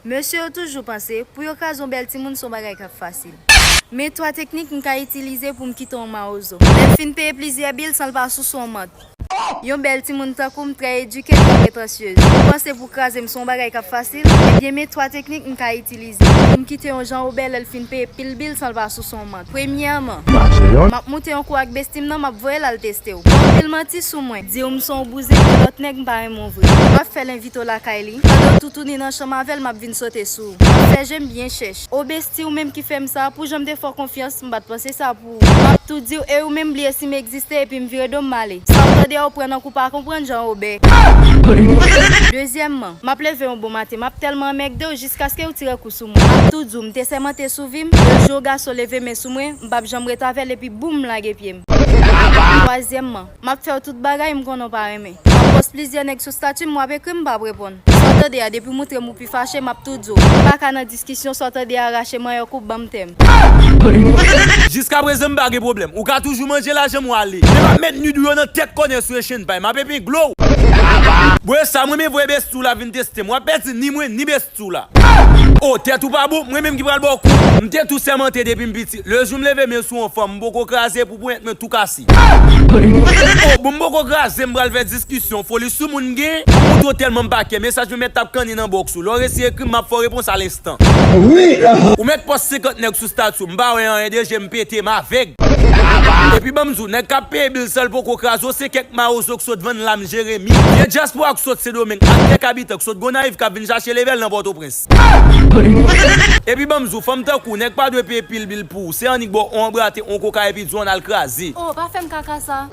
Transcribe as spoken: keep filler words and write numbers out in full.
Mesye yo toujou panse, pou yo kraze yon bèl timoun se yon bagay k ap fasil. Men twa teknik m ka itilize pou m kite yon mawozo. Lè l fin peye plizyè bil san l pa souse yon mant. Yon bèl timoun tankou m trè edike, trè pretansyez. Ou panse pou kraze m se yon bagay k ap fasil? Ebyen, men twa teknik m ka itilize pou m kite yon jan obè lè l fin peye pil bil san l pa souse yon mant. Premyèman, m ap moute yon kou ak besti m nan, m ap voye l al teste w. Anpil manti sou mwen. Di w m se yon bouzen, gen lòt nèg m pa renmen w vre. M ap fè l envite w lakay li. Pandan w toutouni nan chanm avè l, m ap vin sote sou ou. M ap fè je m byen chèch. O besti, ou menm ki fè m sa, pou jan m te fè w konfyans, m pa t panse sa pou ou. M ap tou di w, e ou menm bliye si m egziste epi m vire do m m ale. Sa w tande a ou pran nan kou pa konprann jan ou bèk. Dezyèmman, m ap leve yon bon maten, m ap tèlman anmègde w jiskaske ou tire kou sou mwen. M ap tou di w, m te sèmante sou vi m, le jou yon gason leve men sou mwen, m p ap janm ret avè l epi boum, m lage pye m. Twazyèmman, m ap fè w tout bagay m konnen w pa renmen. M ap pòs plizyè nèg sou estati m, w ap ekri m, m p ap reponn. Sa w tande a, depi w moutre m ou pi fache, m ap tou di w. M pa ka nan diskisyon, sa w tande a rache manyòk ou, ban m tè m. Jiskaprezan m pa gen pwoblèm. Ou ka toujou manje lajan m ou ale. Men m ap met nud ou yo nan tèt kònè sou echenn pay. M ap epengle w. Bwè sa, m renmen voye besti w la vin teste m. W ap pèdi ni mwen, ni besti w la. O, tèt ou pa bon, mwen menm ki pral ba w kou. M te tou sèmante depi m piti. Le jou m leve men sou yon fanm, m poko kraze pou ponyèt mwen tou kase. O, bon, m poko kraze, m pral fè diskisyon. Foli sou moun m gen, m montre w tèlman m pa kè. Mesaj mwen mèt t ap kanni nan bòks ou. Lè w resi ekri m, m ap fè w repons a lenstan. Ou mèt pòs senkant nèg sou estati w. M pa wè anyen de je m pete, m avèg. Epi ban m di w, nèg k ap peye bil san l poko kraze w, se kèk mawozo k sot vann lam Jeremi. Vye dyaspora k sot Sendomeng ak kèk abitan k sot Gonayiv k ap vin chache leve l nan Pòtoprens. Epi ban m di w, fanm tankou w, nèg pa dwe peye pil bil pou ou. Se annik ba w on anbrate, on koka epi di w ann al kraze. O, pa fè m kaka sa.